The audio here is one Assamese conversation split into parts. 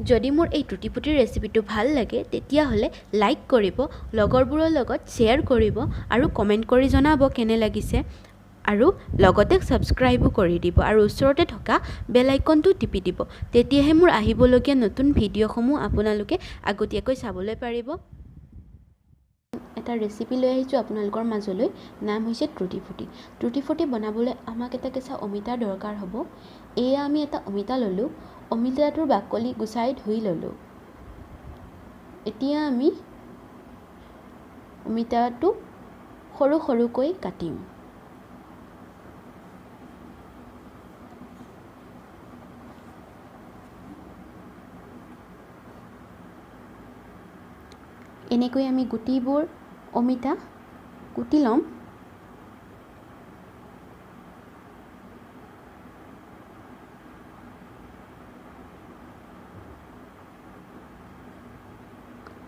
যদি মোৰ এই টুটি ফুটিৰ ৰেচিপিটো ভাল লাগে তেতিয়াহ'লে লাইক কৰিব, লগৰবোৰৰ লগত শ্বেয়াৰ কৰিব আৰু কমেণ্ট কৰি জনাব কেনে লাগিছে, আৰু লগতে ছাবস্ক্ৰাইবো কৰি দিব আৰু ওচৰতে থকা বেল আইকনটো টিপি দিব। তেতিয়াহে মোৰ আহিবলগীয়া নতুন ভিডিঅ'সমূহ আপোনালোকে আগতীয়াকৈ চাবলৈ পাৰিব। এটা ৰেচিপি লৈ আহিছোঁ আপোনালোকৰ মাজলৈ, নাম হৈছে টুটি ফুটি। টুটি ফুটি বনাবলৈ আমাক এটা কেঁচা অমিতাৰ দৰকাৰ হ'ব। এয়া আমি এটা অমিতা ল'লোঁ, অমিতাটোৰ বাকলি গুচাই ধুই ল'লোঁ। এতিয়া আমি অমিতাটো সৰু সৰুকৈ কাটিম। এনেকৈ আমি গুটিবোৰ অমিতা কুটি ল'ম।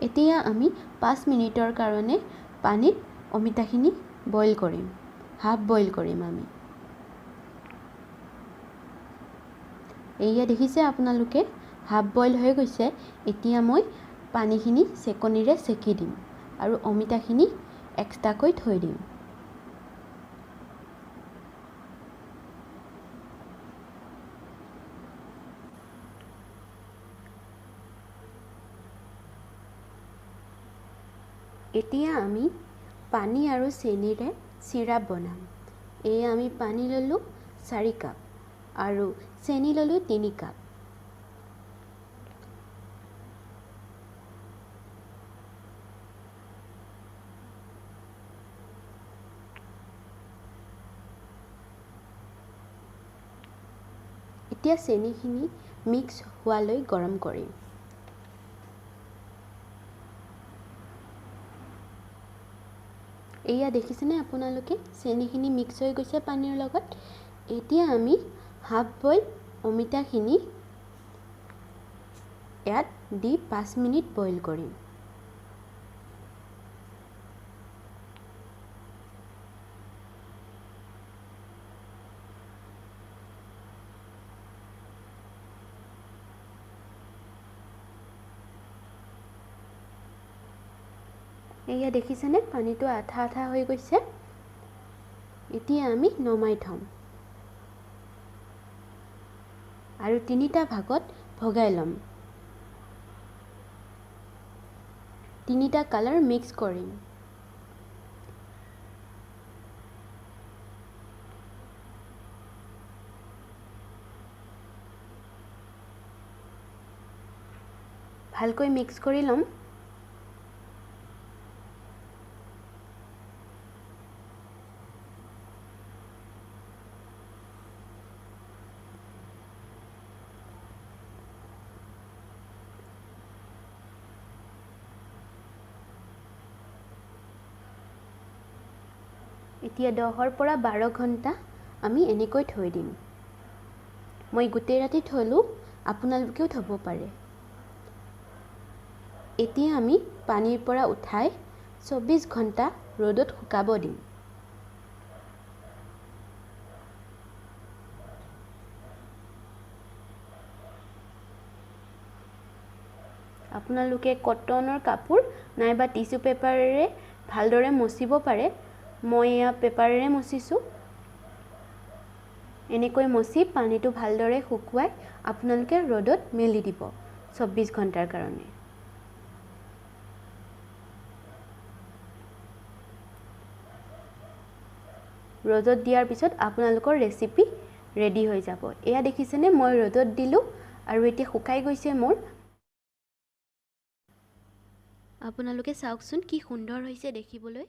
এতিয়া আমি 5 মিনিটৰ কাৰণে পানীত অমিতাখিনি বইল কৰিম, হাফ বইল কৰিম আমি। এয়া দেখিছে আপোনালোকে, হাফ বইল হৈ গৈছে। এতিয়া মই পানীখিনি চেকনিৰে চেকি দিম আৰু অমিতাখিনি এক্সট্ৰাকৈ থৈ দিম। এতিয়া আমি পানী আৰু চেনিৰে চিৰাপ বনাম। এয়া আমি পানী ল'লোঁ 4 কাপ আৰু চেনি ল'লোঁ 3 কাপ। এতিয়া চেনিখিনি মিক্স হোৱালৈ গৰম কৰিম। এয়া দেখিছেনে আপোনালোকে, চেনিখিনি মিক্স হৈ গৈছে পানীৰ লগত। এতিয়া আমি হাফ বইল অমিতাখিনি ইয়াত দি 5 মিনিট বইল কৰিম। এয়া দেখিছেনে, পানীটো আঠা আঠা হৈ গৈছে। এতিয়া আমি নমাই থ'ম আৰু 3টা ভাগত ভগাই ল'ম। 3টা কালাৰ মিক্স কৰিম। ভালকৈ মিক্স কৰি ল'ম। এতিয়া 10ৰ পৰা 12 ঘণ্টা আমি এনেকৈ থৈ দিম। মই গোটেই ৰাতি থলোঁ, আপোনালোকেও থ'ব পাৰে। এতিয়া আমি পানীৰ পৰা উঠাই 24 ঘণ্টা ৰ'দত শুকাব দিম। আপোনালোকে কটনৰ কাপোৰ নাইবা টিচু পেপাৰেৰে ভালদৰে মচিব পাৰে। মই এয়া পেপাৰেৰে মচিছোঁ। এনেকৈ মচি পানীটো ভালদৰে শুকুৱাই আপোনালোকে ৰ'দত মেলি দিব 24 ঘণ্টাৰ কাৰণে। ৰ'দত দিয়াৰ পিছত আপোনালোকৰ ৰেচিপি ৰেডি হৈ যাব। এয়া দেখিছেনে, মই ৰ'দত দিলোঁ আৰু এতিয়া শুকাই গৈছে মোৰ। আপোনালোকে চাওকচোন কি সুন্দৰ হৈছে দেখিবলৈ।